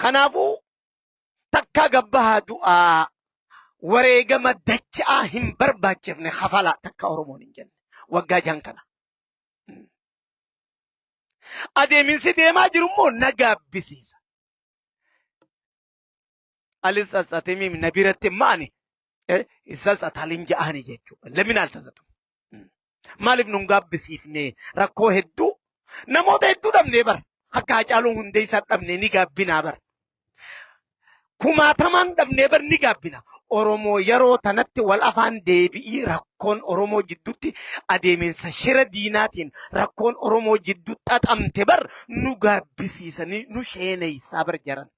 Kanaafuu takkaa gabbahaa du'aa wareegama dacha'aa hin barbaachifne kafalaa takka Oromoon hin jenne waggaa jahan kana. Adeeminsi deemaa jiru immoo na gaabbisiisa. Alis tsatsatimii na biratti immoo ani tsatsataalin ja'aani jechuudha. Lemin altsatsatum. Maaliif nun gaabbisiifne rakkoo hedduu namoota hedduu dhabnee bara. Akka Hacaaluu Hundeessaa dhabnee ni gaabbinaa bara. Kumaatamaan dhabnee bar ni gaabbina. Oromoo yeroo tanatti wal afaan deebi'ii rakkoon Oromoo jidduutti adeeminsa shira diinaatiin rakkoon Oromoo jidduu xaxamte bar nu gaabbisiisanii nu sheeneysaa bar jaran.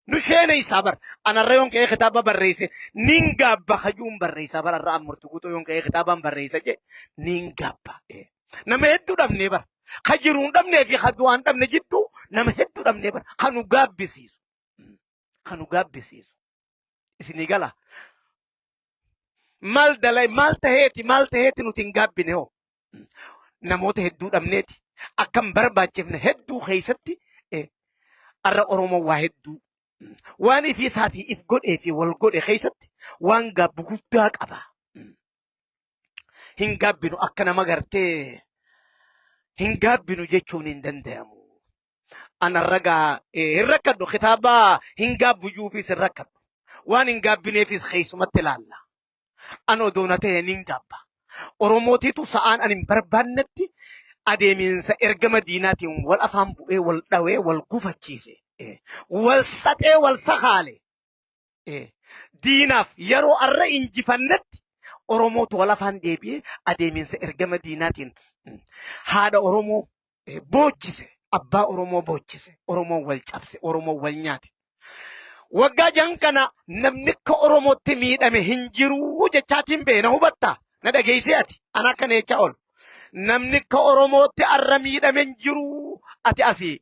Nu sheeneysaa bar. Anarra yoon ka'ee kitaaba barreesse nin gaabba hajuun barreessaa bar arra ammurtu guutuu yoon ka'ee kitaabaan barreessa jee nin gaabba. Nama hedduu dhabnee bar. Ka jiruun dhabnee fi ka du'aan dhabne jidduu nama hedduu dhabnee bar. Ka nu gaabbisiisu. Ka nu gaabbisiisu. Isinii gala. Maal dalay maal taheeti maal taheeti nuti hin gaabbine hoo. Namoota hedduu dhabneeti. Akka hin barbaachifne hedduu keessatti arra Oromoo waa hedduu waan ifii isaatii if godhee fi wal godhe keessatti waan gaabbu guddaa qaba. Hin gaabbinu akka nama gartee hin gaabbinu jechuun hin danda'amu. Ana ragaa hin rakkadhu kitaaba hin gaabbu juufis hin rakkadhu. Waan hin gaabbineefis keessumatti ilaalla. An odoo na ta'e nin gaabba. Oromootiitu sa'aan an hin barbaannetti adeemiinsa ergama diinaatiin wal afaan bu'ee wal dhawee wal gufachiise. Wal saxee wal sakaale. Diinaaf yeroo arra injifannetti Oromootu wal afaan deebi'ee adeemiinsa ergama diinaatiin haadha Oromoo boochise, abbaa Oromoo boochise, Oromoo wal cabse, Oromoo wal nyaate. Waggaa jahan kana namni akka Oromootti miidhame hin jiru jechaatiin beena hubatta na dhageessee ati ana akkana jechaa oolu. Namni akka Oromootti arra miidhame hin jiru ati asii.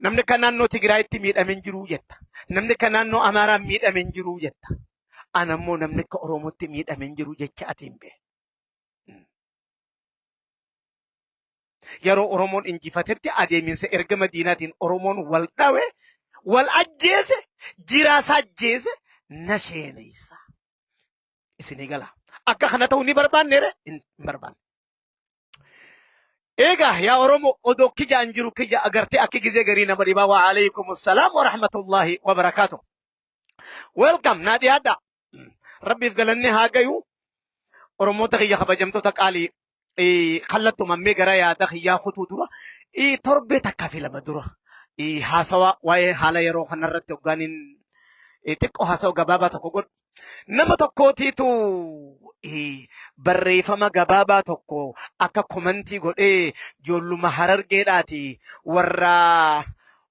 Namni akka naannoo Tigraayitti miidhame hin jiru jetta. Namni akka naannoo Amaaraa miidhame hin jiru jetta. Ana immoo namni akka Oromootti miidhame hin jiru jecha ati hin beekne. Yeroo Oromoon injifatetti adeeminsa ergama diinaatiin Oromoon wal dhawe, wal ajjeese, jiraasaa ajjeese na sheeneessa. Isinii gala. Akka kana ta'u ni barbaanne ree? Hin barbaanne. Eegaa yaa Oromoo odoo kijaan jiru kija agartee akki gizee garii nama dhibaa wa alaikum salaam wa rahmatullahi wa barakaatu. Welcome naa dhiyaadha. Rabbiif galanni haa gayu. Oromoota kiyya kabajamtoota qaalii kallattumaan mee gara yaada kiyyaa kutuu dura torbee takkaa fi lama dura haasawa waa'ee haala yeroo kanarratti hoggaaniin xiqqoo haasawa gabaabaa tokko godhu. Nama tokkootiitu barreeffama gabaabaa tokko akka komantii godhee ijoolluma harargeedhaati warra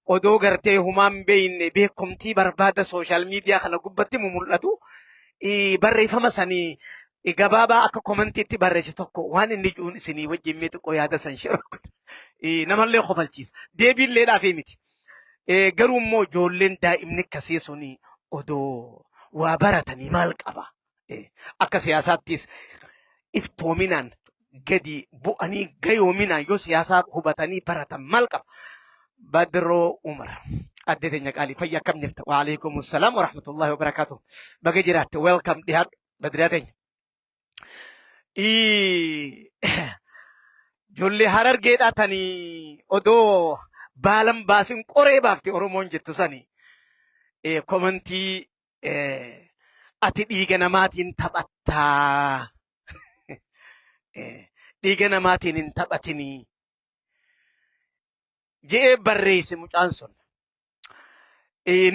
odoo gartee humaan beeyne beekumtii barbaada sooshaal miidiyaa kana gubbatti mumul'atu barreeffama sanii gabaabaa akka komantiitti barreesse tokko waan inni ji'uun isinii wajjin mee xiqqoo yaada san shira namallee kofalchiisa deebiillee dhaafee miti. Garuu immoo ijoolleen daa'imni akkasii suni odoo waa baratanii maal qaba? Akka siyaasaattis iftoominaan gadi bu'anii gayoominaan yoo siyaasaa hubatanii baratan maal qaba? Badroo Umar. Addee teenya qaalii fayyaa akkam jirta? Waalaikum salaam wa rahmatullahi wa barakaatuh. Baga jiraatte welcome dhiyaadhu Badriyaa teenya. Ijoollee harargeedhaa tanii odoo baalan baasin qoree baafti Oromoon jettu sani komantii ati dhiiga namaatiin taphattaa dhiiga namaatiin hin taphatinii je'ee barreesse mucaan sun.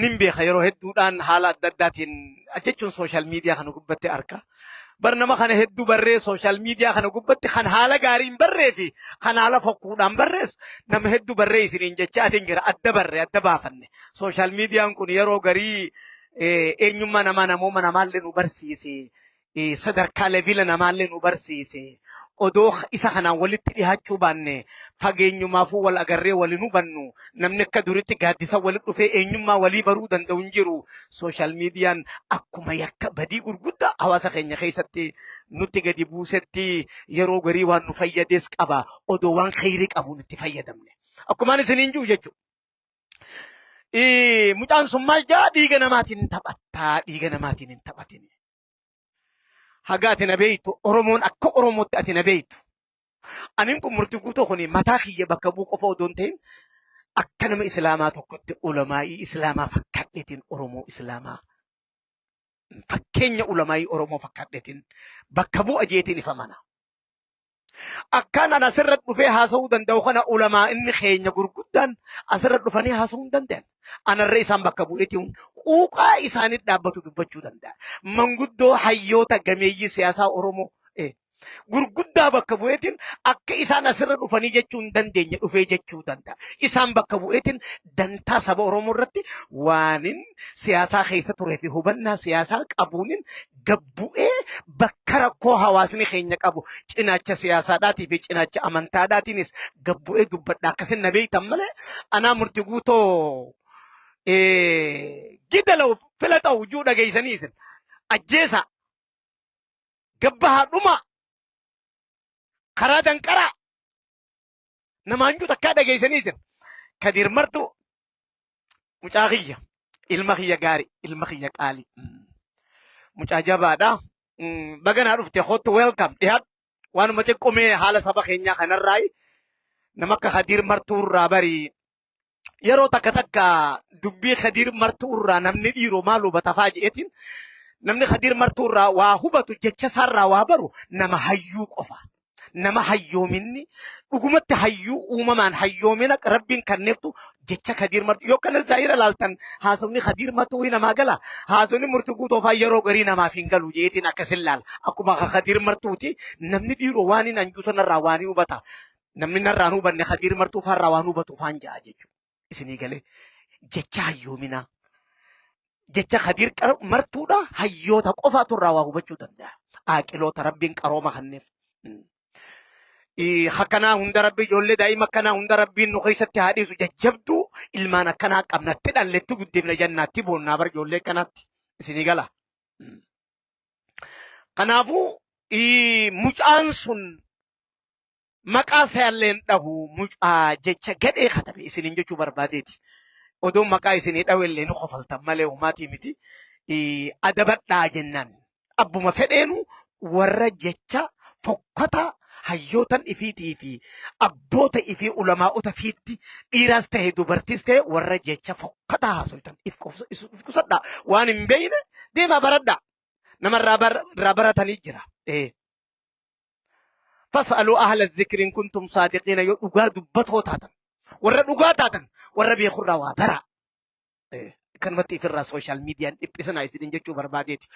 Nin beeka yeroo hedduudhaan haala adda addaatiin jechuun sooshaal miidiyaa kana gubbatti arka. Bar nama kana hedduu barree sooshaal miidiyaa kana gubbatti kan haala gaariin barree fi kan haala fokkuudhaan barreessu nama hedduu barree isiniin jechaatiin jira adda barree adda baafanne. Sooshaal miidiyaan kun yeroo garii eenyummaa namaa namooma namaallee nu barsiise. Sadarkaa levila namaallee nu barsiise. Odoo isa kanaan walitti dhihaachuu baanne fageenyumaafuu wal agarree wal hin hubannu. Namni akka duritti gaaddisa walitti dhufee eenyummaa walii baruu danda'u hin jiru. Sooshaal miidiyaan akkuma yakka badii gurguddaa hawaasa keenya keessatti nutti gadi buusetti yeroo garii waan nu fayyades qaba. Odoo waan kheyrii qabuun itti fayyadamne. Akkumaan isiniin jiru jechuudha. Mucaan sun maal jaa dhiiga namaatiin taphattaa dhiiga namaatiin hin taphatin. Haga ati na beeytu Oromoon akka Oromootti ati na beeytu. Anin kun murtii guutuu kun mataa kiyya bakka bu'u qofa odoo hin ta'in akka nama Islaamaa tokkotti ulamaa'ii Islaamaa fakkaadheetiin Oromoo Islaamaa fakkeenya ulamaa'ii Oromoo fakkaadheetiin bakka bu'a jeetiin ifa mana. Akkaan an asirra dhufee haasa'uu danda'u kana ulamaa inni keenya gurguddaan asirra dhufanii haasa'uu hin danda'an. Anarra isaan bakka bu'eetiin quuqaa isaanii dhaabbatu dubbachuu danda'a. Manguddoo hayyoota gameeyyii siyaasaa Oromoo gurguddaa bakka bu'eetiin akka isaan asirra dhufanii jechuu hin dandeenye dhufee jechuu danda'a. Isaan bakka bu'eetiin dantaa saba Oromoo irratti waanin siyaasaa keessa turee fi hubannaa siyaasaa qabuunin gabbu'ee bakka rakkoo hawaasni keenya qabu cinaacha siyaasaadhaatii fi cinaacha amantaadhaatiinis gabbu'ee dubbadha. Akkasin na beektan malee anaa murti guutoo gidalawu filata'u juu dhageessanii isin ajjeesa gabbahaa dhuma karaa danqaraa namaan juu takkaa dhageessanii isin Kadiir Martuu mucaa kiyya ilma kiyya gaari ilma kiyya qaali mucaa jabaadha baga naa dhufte kottu welcome dhiyaadhu waanuma xiqqoo mee haala saba keenyaa kanarraayi nama akka Kadiir Martuu irraa barii yeroo takka takka dubbii Kadiir Martuu irraa namni dhiiroo maal hubata faa je'eetiin namni Kadiir Martuu irraa waa hubatu jecha isaarraa waa baru nama hayyuu qofa. Nama hayyoominni dhugumatti hayyuu uumamaan hayyoomina rabbiin kanneeftu jecha Kadiir Martuu yoo kana zaahira laaltan haasofni Kadiir Martuu namaa gala haasofni murtii guutoo faa yeroo garii namaaf hin galu jeetiin akkasin laala akkuma Kadiir Martuuti namni dhiiroo waan hin anjuu sanarraa waan hin hubata Namni narraa hin hubanne Kadiir Martuu faarraa waan hubatu faan ja'a jechuudha. Isinii galee jecha hayyoominaa jecha Kadiir Martuudha hayyoota qofaatu irraa waa hubachuu danda'a. Aaqiloota rabbiin qarooma kanneef. Akkanaa hunda rabbi ijoollee daa'ima akkanaa hunda rabbiin nu keessatti haa dhiisu jajjabduu ilmaan akkanaa qabnatti dhalletti guddifna jannaatti boonnaa bar ijoollee akkanaatti isinii gala. Kanaafuu mucaan sun Maqaa isaallee hin dhahu mucaa jecha gadhee katabe isiniin jechuu barbaadeeti. Odoon maqaa isinii dhawe illee ni kofaltan malee humaatii miti. Adabadhaa jennaan. Abbuma fedheenu warra jecha fokkataa hayyootan ifiitii fi abboota ifii ulamaa'ota fiitti dhiiraas ta'e dubartiis ta'e warra jecha fokkataa haasoytan if qusadhaa. Waan hin beeyne deemaa baradhaa. Nama irraa baratanii jira. Fas'aluu ahla zikri in kuntum saadiqiina yoo dhugaa dubbatoo taatan warra dhugaa taatan warra beekurraa waa baraa. Kanumatti ifirraa sooshaal miidiyaan dhiphisinaa isiniin jechuu barbaadeeti.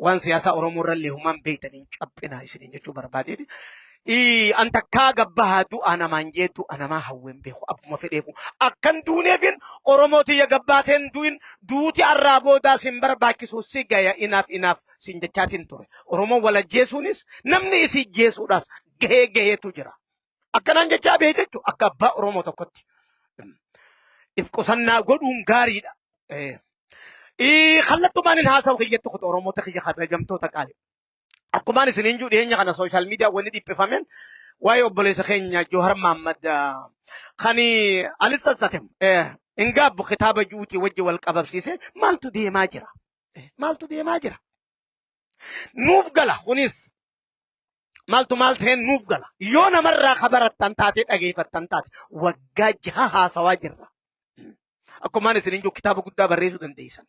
Waan siyaasaa Oromoo irrallee humaan beektan hin caphinaa isiniin jechuu barbaadeeti. An takkaa gabbahaa du'a namaan jee du'a namaa hawween beeku abbuma fedheefu. Akkan duuneefin Oromoo tiyya gabbaateen du'in duuti arraa boodaa sin barbaachisu si gaya inaaf inaaf siin jechaatiin ture. Oromoon wal ajjeesuunis namni isii jeesuudhaas gahee gaheetu jira. Akkanaan jechaa bahe jechuun akka abbaa Oromoo tokkotti. If qusannaa godhuun gaariidha. Kallattumaan hin haasawu kiyyatti kutu Oromoota kiyya kabajamtoota qaali. Akkumaan isiniin jiru dhiyeenya kana sooshaal miidiyaa wanni dhiphifameen waa'ee obboleessa keenya Joohar Mahammad kan alitsatsate hin gaabbu kitaaba juutii wajji wal qababsiise maaltu deemaa jira? Maaltu deemaa jira? Nuuf gala kunis maaltu maal ta'een nuuf gala. Yoo namarraa kabarattan taate dhageeffattan taate waggaa jaha haasawaa jirra. Akkumaan isin jiru kitaaba guddaa barreessuu dandeessan.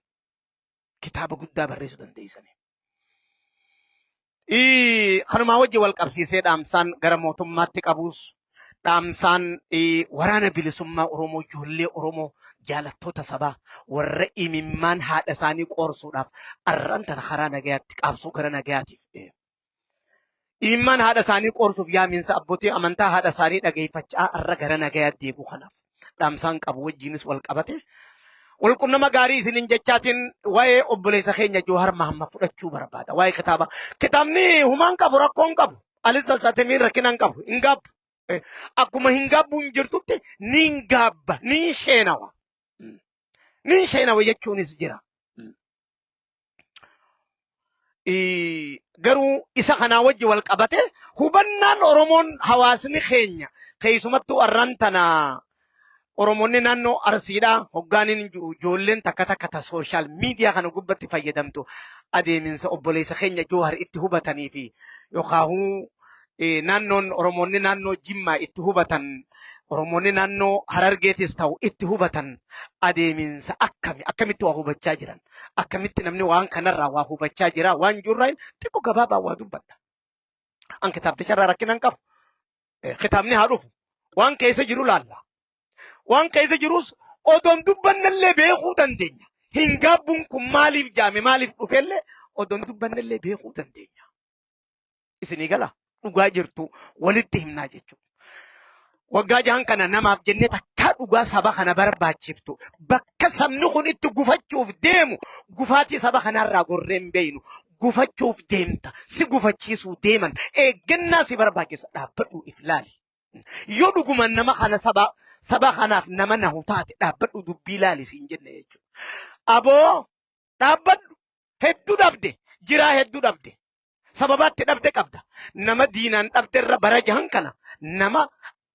Kitaaba guddaa barreessuu dandeessan. Kanumaa wajji wal qabsiisee dhaamsaan gara mootummaatti qabuus dhaamsaan waraana bilisummaa Oromoo ijoollee Oromoo jaalattoota sabaa warra imimmaan haadha isaanii qoorsuudhaaf arraan tana karaa nagayaatti qaabsoo gara nagayaatiif. Imimmaan haadha isaanii qoorsuuf yaamiinsa abbootii amantaa haadha isaanii dhageeffachaa arra gara nagayaatti deebi'u kanaaf dhaamsaan qabu wajjiinis wal qabate Walqunnama gaarii isinin jechaatiin waa'ee obboleessa keenya Joohar Mahammad fudhachuu barbaada. Waa'ee kitaaba. Kitaabni humaan qabu rakkoon qabu. Alis salsatemiin rakkina hin qabu. Hin gaabbu. Akkuma hin gaabbu hin jirtutti ni hin gaabba. Ni hin sheenawa. Ni hin sheenawa jechuunis jira. Garuu isa kanaa wajji wal qabate hubannaan Oromoon hawaasni keenya keessumattuu arraan tana Oromoonni naannoo Arsiidhaa hoggaaniin ijoolleen takka takka ta social media kana gubbatti fayyadamtu adeeminsa obboleessa keenya Joohar itti hubatanii fi yookaan naannoon Oromoonni naannoo Jimmaa itti hubatan, Oromoonni naannoo Harargeetis ta'u itti hubatan, adeeminsa akkami akkamitti waa hubachaa jiran, akkamitti namni waan kanarraa waa hubachaa jira waan jirraa xiqqoo gabaabaa waa dubbadha. An kitaabticharraa rakkina hin qabu. Kitaabni haa dhufu. Waan keessa jiru laalla. Waan keessa jirus odoon dubbannellee beekuu dandeenya. Hin gaabbuun kun maaliif jaame, maaliif dhufellee odoon dubbannellee beekuu dandeenya. Isinii gala, dhugaa jirtu walitti himnaa jechuudha. Waggaa 6 kana namaaf jennee takkaa dhugaa saba kana barbaachiftu, bakka sabni kun itti gufachuuf deemu, gufaatii saba kanaarraa gorree hin beeynu. Gufachuuf deemta, si gufachiisuu deeman, eeggannaa si barbaachisa, dhaabbadhu, if laali. Yoo dhugumaan nama kana saba kanaaf nama nahu taate, dhaabbadhu, dubbii laali siin jenne jechuudha. Aboo, dhaabbadhu, hedduu dhabde, jiraa hedduu dhabde. Sababaatti dhabde qabda. Nama diinaan dhabde irra bara 6 kana nama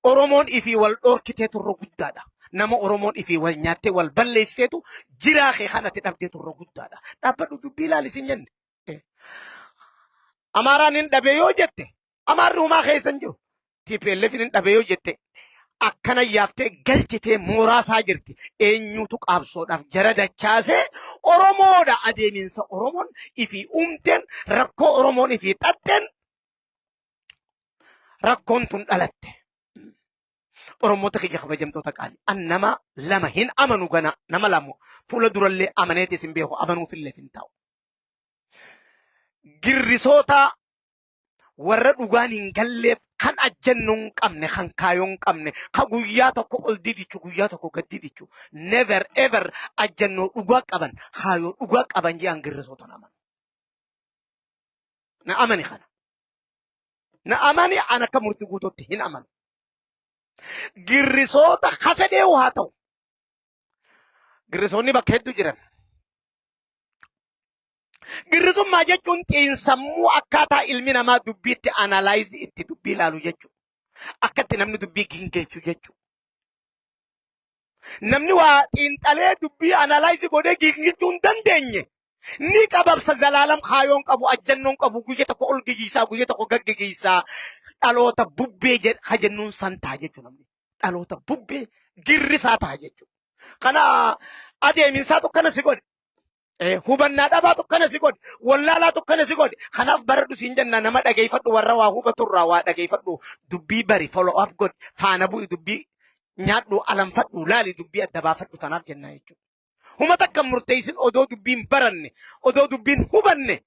Oromoon ifii wal dhoorkitee turre guddaadha. Nama Oromoon ifii wal nyaattee wal balleessiteetu jiraa kee kanatti dhabdee turre guddaadha. Dhaabbadhu, dubbii ilaali siin jenne. Amaaraan hin dhabe yoo jette, Amaarri humaa keessa hin jiru. TPLF hin dhabe yoo jette, akkana yaaftee galchitee mooraasaa jirti. Eenyutu qaabsoodhaaf jara dachaasee? Oromoodha. Adeeminsa Oromoon ifii uumteen, rakkoo Oromoon ifii xaxxeen rakkoon tun dhalatte. Oromoota kiyya kabajamtoota qaali. An nama lama hin amanu gana, nama lama fuula durallee amaneetis hin beeku, amanuufillee hin ta'u. Girrisoota warra dhugaan hin galleef, kan ajjannoo hin qabne, kan kaayoo hin qabne, kan guyyaa tokko ol didichu, guyyaa tokko gad didichu, never ever ajjannoo dhugaa qaban, kaayoo dhugaa qaban jedhan girrisoota amanu. Na amani kana. Na amani, an akka murtii guutuutti hin amanu. Girrisoota kafedhee haa ta'u. Girrisoonni bakka hedduu jiran. Girrisummaa jechuun xiinsammuu akkaataa ilmi namaa dubbiitti analyze itti dubbii ilaalu jechuudha. Akkatti namni dubbii gingeessu jechuudha. Namni waa xiinxalee dubbii analyze godhee gingilchuu hin dandeenye ni qababsa zalaalam, kaayoon qabu, ajjannoon qabu, guyya tokko ol gigiisaa, guyya tokko gaggigiisaa, dhaloota bubbee jennuun san ta'a jechuudha namni. Dhaloota bubbee girrisaa ta'a jechuudha. Kana adeeminsaatu kana si godhe. Hubannaa dhabaatu kana si godhe. Wallaalaatu kana si godhe. Kanaaf baradhu siin jenna, nama dhageeffadhu, warra waa hubaturraa waa dhageeffadhu, dubbii bari, follow up godhi, faana bu'i, dubbii nyaadhu, alanfadhu, laali, dubbii adda baafadhu, tanaaf jenna jechuudha. Huma takka murteessin odoo dubbiin baranne, odoo dubbiin hubanne,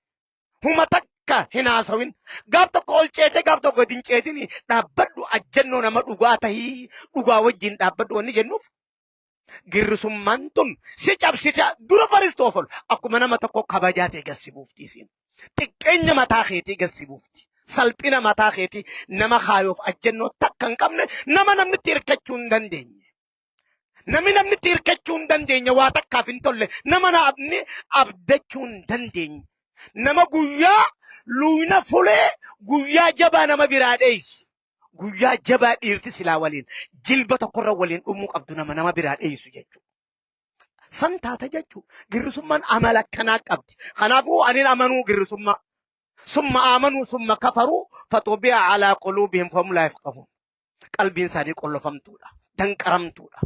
huma takka hin haasawin. Gaaf tokko ol ceetee gaaf tokko gadi hin ceetini, dhaabbadhu, ajjannoo nama dhugaa tahii, dhugaa wajjin dhaabbadhu wanni jennuuf. Girrisummaan tun si cabsite dura faristu ofol akkuma nama tokko kabajaa ta'e gassi buufti isiin. Xiqqeenya mataa keetii gassi buufti. Salphina mataa keetii, nama kaayoof ajjannoo takka hin qabne, nama namni itti hirkachuu hin dandeenye. Namni namni itti hirkachuu hin dandeenye, waa takkaaf hin tolle, nama namni abdachuu hin dandeenye. Nama guyyaa luyna fulee guyyaa jabaa nama biraa dheessu. Guyyaa jabaa dhiirti silaa waliin jilba tokkorra waliin dhumuu qabdu nama nama biraa dheessu jechuudha. San taata jechuudha. Girrisummaan amala akkanaa qabdi. Kanaafuu ani amanuu girrisummaa. Summa aamanuu summa kafaruu faxubi'a alaa quluubihim fahum laa yafqahuun. Qalbiin isaanii qollofamtuudha. Danqaramtuudha.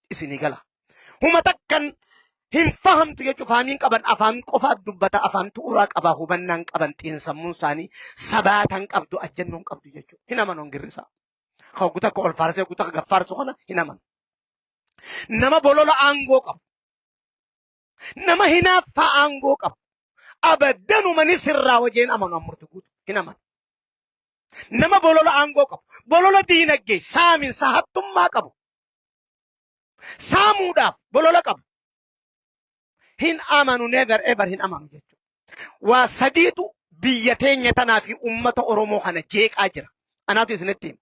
Isinii gala. Huma takkan hin fahamtu jechuun faamiin qaban, afaan qofaa dubbata, afaan tu'uraa qaba, hubannaan qaban, xiinsammuun isaanii sabaatan qabdu, ajjannoon qabdu jechuudha. Hin amanuun girrisaa. Hoggu takka ol faarsee hoggu takka gaffaarsu kana hin amanu. Nama bolola aangoo qabu. Nama hinaaffaa aangoo qabu. Abaddanuma ni sirraa wajjin amanu ammurti guutu hin amanu. Nama bolola aangoo qabu. Bolola diinagdee saaminsa hattummaa qabu. Saamuudhaaf bolola qabu. Hin amanu, never ever hin amanu jechuudha. Waa sadiitu biyya teenya tanaa fi uummata Oromoo kana jeeqaa jira. Anaatu isinitti hima.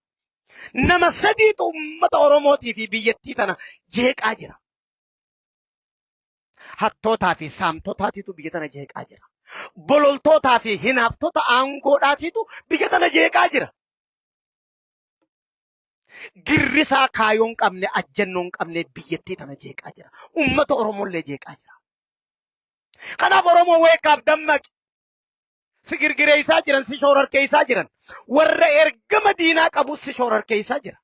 Nama sadiitu uummata Oromootii fi biyyattii tana jeeqaa jira. Hattootaa fi saamtotaatiitu biyya tana jeeqaa jira. Bololtootaa fi hinaaftota aangoodhaatiitu biyya tana jeeqaa jira. Girrisaa kaayoo hin qabne, ajjannoo hin qabne biyyattii tana jeeqaa jira. Uummata Oromollee jeeqaa jira. Kanaaf Oromoo, wake up, dammaqi. Si girgireessaa jiran, si shoorarkeessaa jiran. Warra ergama diinaa qabu si shoorarkeessaa jira.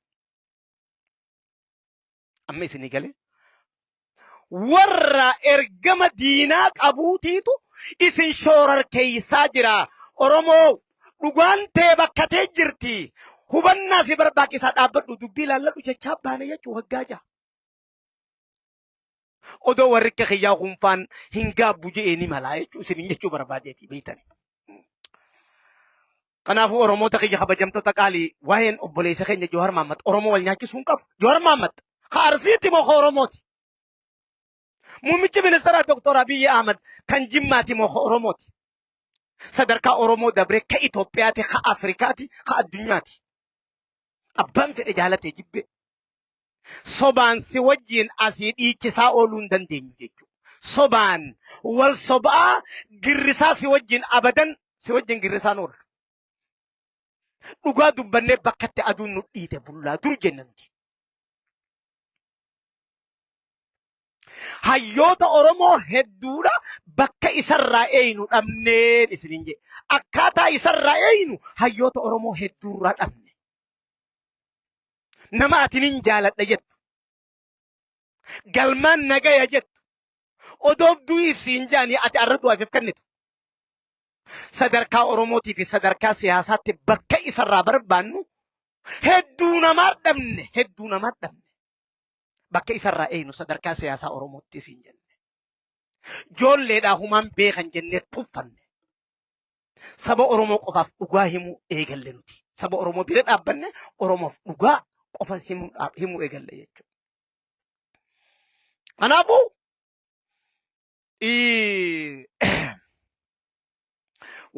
Amma isinii galee? Warra ergama diinaa qabuutiitu isin shoorarkeessaa jira. Oromoo, dhugaan tee bakka tee jirti. Hubannaa si barbaachisaa, dhaabbadhu, dubbii ilaalladhu jechaa baane jechuu waggaa 6. Odoo warri akka kiyyaa kunfaan hin gaabbu je'ee ni malaa jechuu isinin jechuu barbaadeeti beeytani. Kanaafuu Oromoota kiyya kabajamtoota qaalii, waa'een obboleessa keenya Jowaar Mahaammad Oromoo wal nyaachisuu hin qabu. Jowaar Mahaammad ka Arsiiti moo ka Oromooti? Muummichi ministeeraa Dr. Abiyyi Ahmad kan Jimmaati moo ka Oromooti? Sadarkaa Oromoo dabree ka Itoophiyaati, ka Afrikaati, ka addunyaati. Abbaan fedhe jaalatee jibbee. Sobaan si wajjin asii dhiichisaa ooluu hin dandeenyu jechuudha. Sobaan wal sobaa girrisaa si wajjin abadan si wajjin girrisaan oolu. Dhugaa dubbannee bakkatti aduun nu dhiite bullaa dur jenna nuti. Hayyoota Oromoo hedduudha bakka isarraa eeynu dhabneen isiniin jedhe. Akkaataa isarraa eeynu hayyoota Oromoo hedduurraa dhabne. Nama ati nin jaaladha jettu, galmaan nagaya jettu, odoof du'iif siin jaanii ati arra du'aaf if kennitu. Sadarkaa Oromootii fi sadarkaa siyaasaatti bakka isarraa barbaannu hedduu namaa dhabne, hedduu namaa dhabne. Bakka isarraa eeynu sadarkaa siyaasaa Oromootti siin jenne. Joolleedhaa humaan beekan jennee tuffanne. Saba Oromoo qofaaf dhugaa himuu eegalle nuti. Saba Oromoo bira dhaabbanne, Oromoof dhugaa qofa himuu eegalle jechuudha. Kanaafuu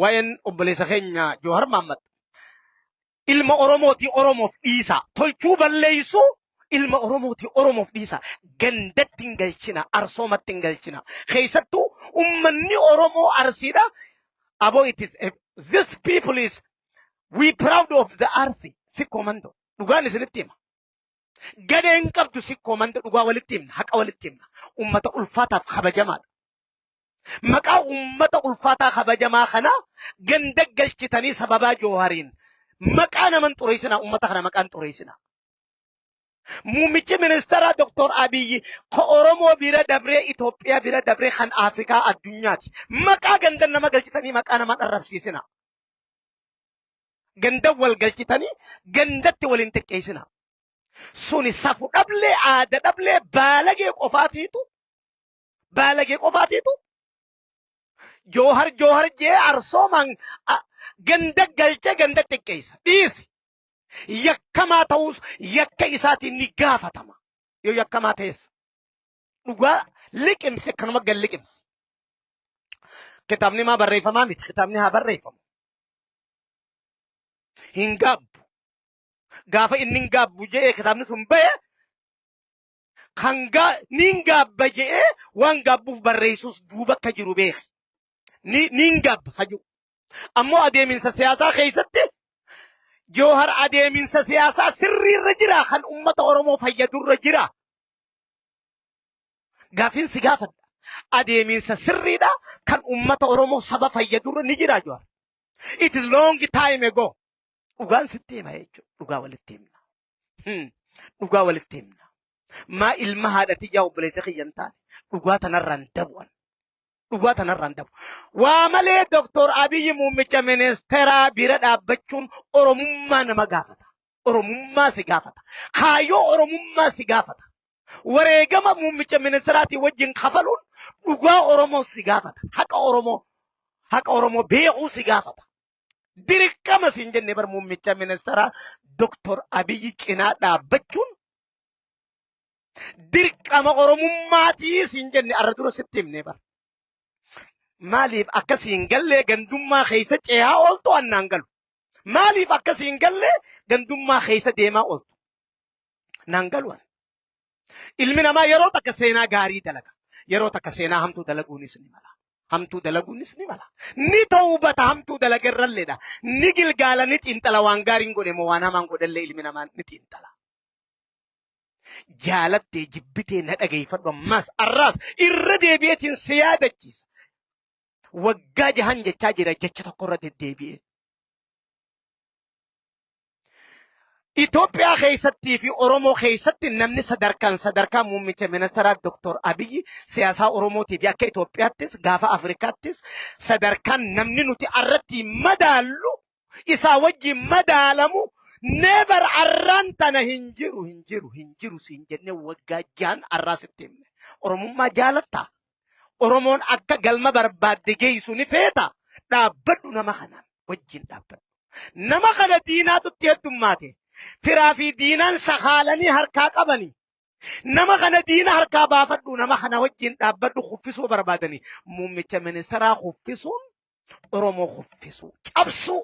waa'een obboleessa keenya Joohar Mahaammad ilma Oromootii Oromoof dhiisa. Tolchuu balleessuu ilma Oromootii Oromoof dhiisa. Gandatti hin galchina, arsoomatti hin galchina. Keessattuu ummanni Oromoo Arsiidha. Aboo, it is this people is we proud of the Arsi. Sikkoo Mandoo. Dhugaan isinitti hima. Gadhee hin qabdu Sikkoo Mandoo, dhugaa walitti himna, haqa walitti himna. Ummata ulfaataaf kabajamaadha. Maqaa ummata ulfaataa kabajamaa kana ganda galchitanii sababaa Joohariin maqaa naman xureessinaa, ummata kana maqaan xureessinaa. Muummichi ministeeraa Dr. Abiyyi ka Oromoo bira dabree, Itoophiyaa bira dabree, kan Afrikaa addunyaati. Maqaa ganda nama galchitanii maqaa nama dharrabsiisinaa. Ganda wal galchitanii gandatti waliin xiqqeessinaa. Suni safu dhablee, aada dhablee, baalagee qofaatiitu, baalagee qofaatiitu Joohar Joohar jee arsoomaan ganda galchee ganda xiqqeessa. Dhiisi. Yakkamaa ta'us yakka isaatiin ni gaafatama. Yoo yakkamaa ta'es. Dhugaa liqimsi, akkanuma gad liqimsi. Kitaabni maa barreeffamaa miti. Kitaabni haa barreeffamu. Hin gaabbu. Gaafa inni hin gaabbu jedhee kitaabni sun bahe, kan niin gaabba jedhee waan gaabbuuf barreessus duuba akka jiru beeki. Niin gaabba haju. Ammoo adeeminsa siyaasaa keessatti Joohar adeeminsa siyaasaa sirriirra jira, kan uummata Oromoo fayyadurra jira. Gaafiin si gaafadha. Adeeminsa sirriidha kan uummata Oromoo saba fayyadurra ni jira Joohar? It is long time ago. Dhugaan sitti hima jechuudha. Dhugaa walitti himna. Dhugaa walitti himna. Maa ilma haadha tiyyaa, obboleessa kiyya hin taane, dhugaa tanarraan dabu'an. Dhugaa tanarraan dabu. Waa malee Dr. Abiyyi muummicha ministeeraa bira dhaabbachuun Oromummaa nama gaafata. Oromummaa si gaafata. Kaayyoo Oromummaa si gaafata. Wareegama muummicha ministeeraatii wajjin kafaluun dhugaa Oromoo si gaafata. Haqa Oromoo, haqa Oromoo beekuu si gaafata. Dirqama siin jenne bar, muummicha ministeeraa Dr. Abiyyi cinaa dhaabbachuun dirqama Oromummaatii siin jenne, arra dura sitti himne bar. Maaliif akka siin gallee gandummaa keessa ce'aa ooltu annaan galu? Maaliif akka siin gallee gandummaa keessa deemaa ooltu? Naan galu an. Ilmi namaa yeroo takka seenaa gaarii dalaga. Yeroo takka seenaa hamtuu dalaguunis ni mala. Hamtuu dalaguunis ni mala. Ni tawbata hamtuu dalaga irralleedha. Ni gilgaala, ni xiinxala, waan gaariin godhe moo waan hamaan godhellee ilmi namaa ni xiinxala. Jaalattee jibbitee na dhageeffadhu ammas arraas irra deebi'eetiin si yaadachiisa. Waggaa jahan jechaa jira jecha tokko irra deddeebi'ee. Itoophiyaa keessattii fi Oromoo keessatti namni sadarkaan sadarkaa muummicha ministeeraa Dr. Abiyyi siyaasaa Oromootii fi akka Itoophiyaattis gaafa Afrikaattis sadarkaan namni nuti arratti madaallu isaa wajjin madaalamu never arraan tana hin jiru hin jiru hin jiru siin jennee waggaa jaan arraa sitti himne. Oromummaa jaalattaa? Oromoon akka galma barbaadde geessu ni feeta? Dhaabbadhu nama kanaan wajjin dhaabbadhu. Nama kana diinaatu itti heddummaate. Firaa fi diinaan sakaalanii harkaa qabanii. Nama kana diina harkaa baafadhu nama kana wajjin dhaabbadhu kuffisuu barbaadanii. Muummicha ministeeraa kuffisuun Oromoo kuffisuu cabsuu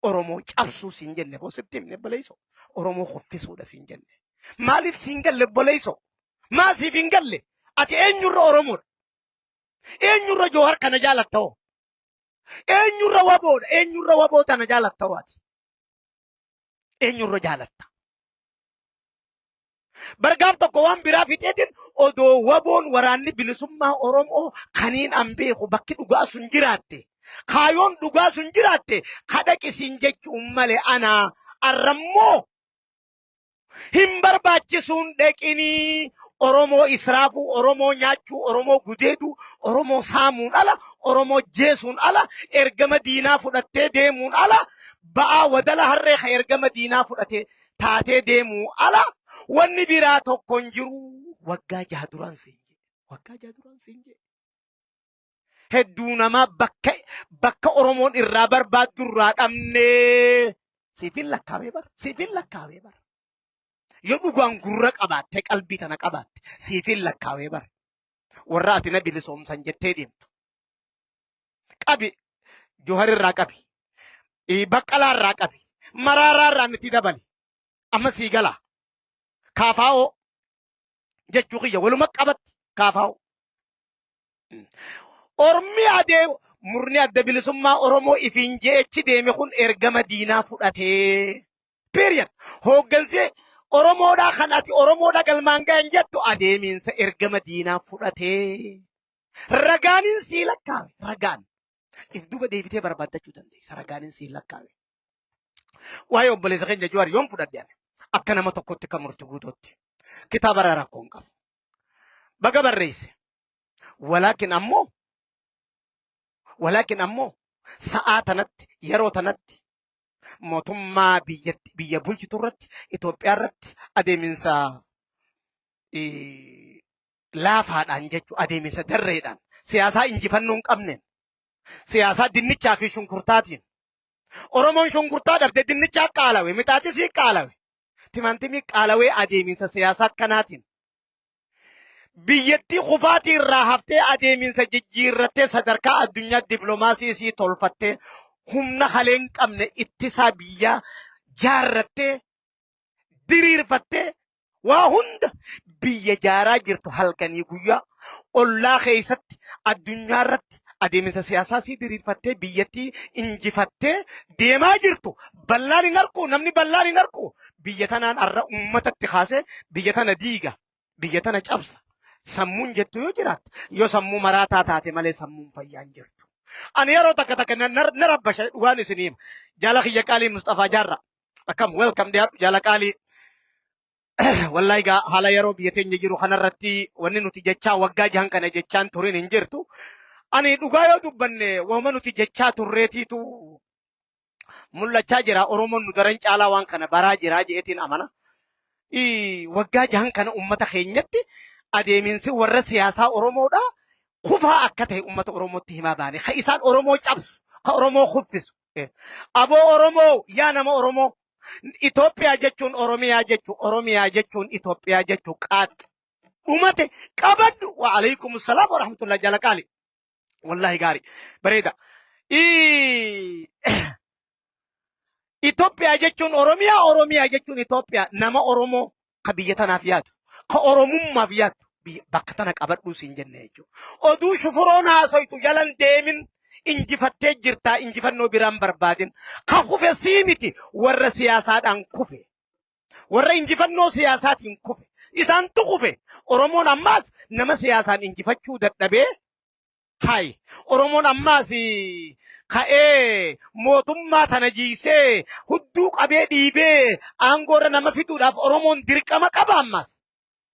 Oromoo cabsuu siin jenne boo sitti himne obboleessoo. Oromoo kuffisuudha siin jenne. Maaliif siin galle obboleessoo? Maa siif hin galle? Ati eenyurra Oromoodha? Eenyurra Joohar kana jaalatta hoo? Eenyurra waboodha? Eenyurra waboo tana jaalatta hoo ati? Eenyurra jaalatta? Bargaaf tokko waan biraa fixeetiin odoo waboon waraanni bilisummaa Oromoo kaniin an beeku bakki dhugaa sun jiraatte. Kaayoon dhugaa sun jiraatte kadhaqisiin jechuun malee anaa arrammoo hin barbaachisuun dheqinii Oromoo israafuu, Oromoo nyaachuu, Oromoo gudeeduu, Oromoo saamuun ala, Oromoo jeesuun ala, ergama diinaa fudhattee deemuun ala, ba'aa wadala harree ka ergama diinaa fudhatee taatee deemuu ala wanni biraa tokko hin jiru. Waggaa jaha duraan siin jedhe. Waggaa jaha duraan siin jedhe. Hedduu namaa bakka bakka Oromoon irraa barbaaddu irraa dhabnee siifin lakkaawee bara. Siifin lakkaawee bara. Yoo dhugaan gurra qabaatte qalbii tana qabaatte siifin lakkaawee bara. Warra ati na bilisoomsan jettee deemtu. Qabi Johar irraa qabi. Baqqalaa irraa qabi. Maraaraa irraa itti dabali. Amma sii gala. Kaafaa'oo jechuu kiyya waluma qabatti kaafaa'oo. Ormi adee murni adda bilisummaa Oromoo ifiin je'echi deeme kun ergama diinaa fudhatee. Period. Hooggansi Oromoodhaa kan ati Oromoodha galmaan gahan jettu adeemiinsa ergama diinaa fudhatee. Ragaanin sii lakkaawe ragaan. If duuba deebitee barbaaddachuu dandeessa ragaanin sii lakkaawe. Waa'ee obboleessa keenya Jawaar yoom fudhadhe ani akka nama tokkotti kan murti guutuutti kitaaba irraa rakkoo hin qabu. Baga barreesse. Walaakin ammoo walaakin ammoo sa'aa tanatti yeroo tanatti mootummaa biyyatti biyya bulchitu irratti Itoophiyaa irratti adeeminsa laafaadhaan jechuun adeeminsa darreedhaan siyaasaa injifannoo hin qabneen siyaasaa dinnichaa fi shunkurtaatiin Oromoon shunkurtaa dhabde dinnichaa qaalawe mixaaxisii qaalawe timaantimii qaalawee adeeminsa siyaasaa akkanaatiin biyyattii kufaatii irraa haftee adeeminsa jijjiirrattee sadarkaa addunyaa dippiloomaasii isii tolfattee humna halee hin qabne ittisaa biyyaa jaarrattee diriirfattee waa hunda biyya jaaraa jirtu halkanii guyyaa ollaa keessatti addunyaa irratti adeemsa siyaasaa sii diriirfattee biyyattii injifattee deemaa jirtu ballaan hin arku namni ballaan hin arku biyya tanaan arra uummatatti kaasee biyya tana diiga biyya tana cabsa sammuun jettu yoo jiraatte yoo sammuu maraataa taate malee sammuun fayyaa hin jirtu. Ani yeroo takka takka na rabbasha dhugaan isinii hima. Jaala kiyya qaalii Musxafaa Jaarraa. Akkam welcome dhiyaadhu jaala qaalii. Wallahi gaa haala yeroo biyya teenya jiru kanarratti wanni nuti jechaa waggaa jahan kana jechaan turin hin jirtu. Ani dhugaa yoo dubbanne waanuma nuti jechaa turreetiitu mul'achaa jira. Oromoon nu daran caalaa waan kana baraa jira jeetiin amana. Waggaa jahan kana uummata keenyatti adeeminsi warra siyaasaa Oromoodhaa kufaa akka ta'e uummata Oromootti himaa baane. Ka isaan Oromoo cabsu, ka Oromoo kuffisu. Aboo Oromoo yaa nama Oromoo Itoophiyaa jechuun Oromiyaa jechuu Oromiyaa jechuun Itoophiyaa jechuu qaax dhumate qabadhu wa alaikum salaam wa rahmatullahi jala qaali wallahi gaari bareeda Itoophiyaa jechuun Oromiyaa Oromiyaa jechuun Itoophiyaa nama Oromoo ka biyya tanaaf yaadu ka Oromummaaf yaadu bakka tana qabadhuu siin jenne jechuudha. Oduu shufuroon haasoytu jalan deemin injifattee jirtaa injifannoo biraan barbaadin. Ka kufe sii miti warra siyaasaadhaan kufe. Warra injifannoo siyaasaatiin kufe. Isaantu kufe. Oromoon ammaas nama siyaasaan injifachuu dadhabee Hay! Oromoon ammaas ka'ee mootummaa tana jiisee hudduu qabee dhiibee aangoorra nama fiduudhaaf Oromoon dirqama qaba ammaas.